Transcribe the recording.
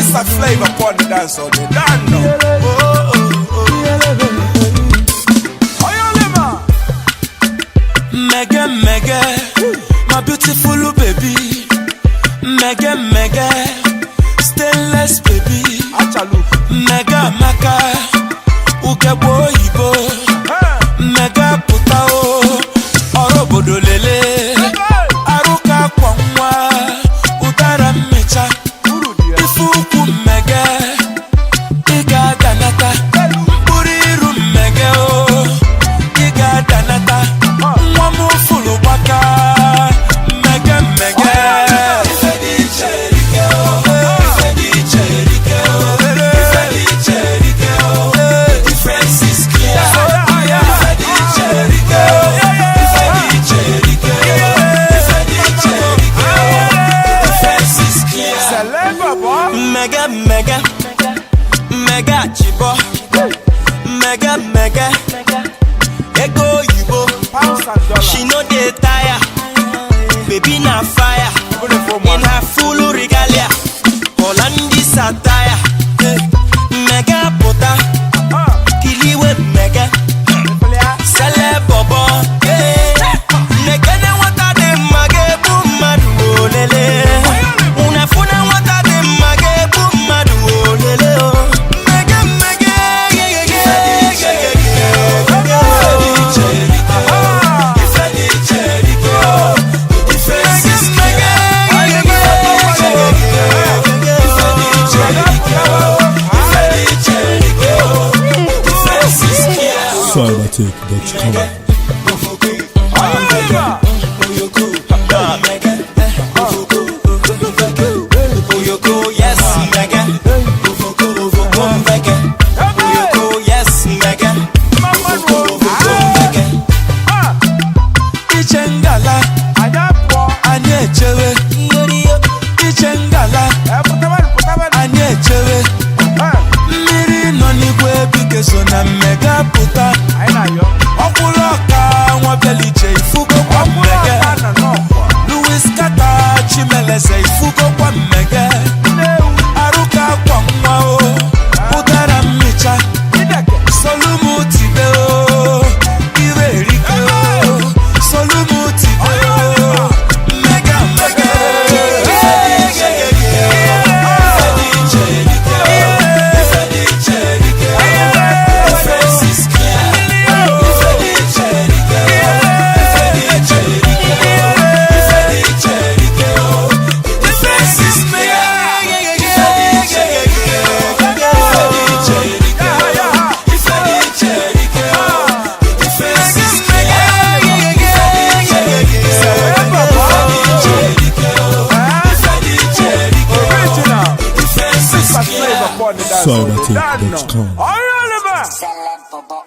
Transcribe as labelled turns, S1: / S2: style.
S1: Mr. Flavor upon the dance hall, they don't know. Oh, oh, oh. Oyolima.
S2: Mege mege, my beautiful baby. Mege mege, stainless baby.
S1: Achalu.
S2: Mega maka, ugegbe oyibo. Mega pụta o, ọrụ obodo lele. Arụka akwa nwa, ụdara mmecha.
S1: Uru dị ya.
S2: Ife ukwu mmege, ị ga-adanata. Mkpụrụ iru mmege o, ị ga-adanata. Nwa m fụrụ gbaka, mmege mmege. Ife dị iche erike o, ife dị iche erike o, ife dị iche erike o, the difference is clear. Ife dị iche erike o, ife dị iche erike o, ife dị iche erike o, the difference is clear.
S1: Celeb boy.
S2: Mega mega mega chibo, mega mega ego oyibo.
S1: Pounds and dollars.
S2: She no dey tire, baby na fire.
S1: Even if
S2: In her full regalia, Hollandis attire. Mega pota, kiliwe mega, celeb bobo. Nekene nwata dị mma ga-egbu mmadụ olele. Unu afụna nwata dị mma ga-egbu mmadụ olele o. Mmege mmege, ye ye ye ye ye ye. Ife dị iche erike o. The difference is clear. Ife dị iche erike o. Ife dị iche erike o. Ife dị iche erike o. The difference is clear.
S3: Cybertech.com.
S1: Oyolima.
S2: Oyoko, yes, mega. Ovoko, mveke. Oyoko, yes, mega. Ovoko, mveke. Iche ngala,
S1: Anya pụọ.
S2: anyị echewe. Iche ngala,
S1: Eh, pụtabanụ, pụtabanụ.
S2: anyị echewe.
S1: Eh,
S2: Mmiri nọ n'igwe ebike so na mmega pụta.
S1: anyị na-ayọ.
S2: Ọkwụrụ ọka nwa bịala iche ifugo kwa
S1: Ọkwụrụ
S2: mmege.
S1: ọka nọ n'ọkwa.
S2: Louis Kata Chimeleze ifugo kwa mmege.
S1: Nnewu.
S2: Arụka akwa nwa o, ụdara mmicha.
S1: Ideke.
S2: Solumu tibe o, ire erike o. Solumu tibe o, mmega mmege. Ife dị iche erike o, ife dị iche erike o, ife dị iche erike o. The difference is clear. Ife dị iche erike o, ife dị iche erike o, ife dị iche erike o. The difference is clear. Ife dị iche erike o, ife dị iche erike o, ife dị iche erike o. The difference is clear. Ife dị iche erike o, ife dị iche erike o, ife dị iche erike o.
S1: Original.
S2: The difference is
S1: Mr.
S2: clear.
S1: Flavor upon the dance hall, they don't know.
S3: Cybertech.com.
S1: Oyolima.
S4: Celeb bobo.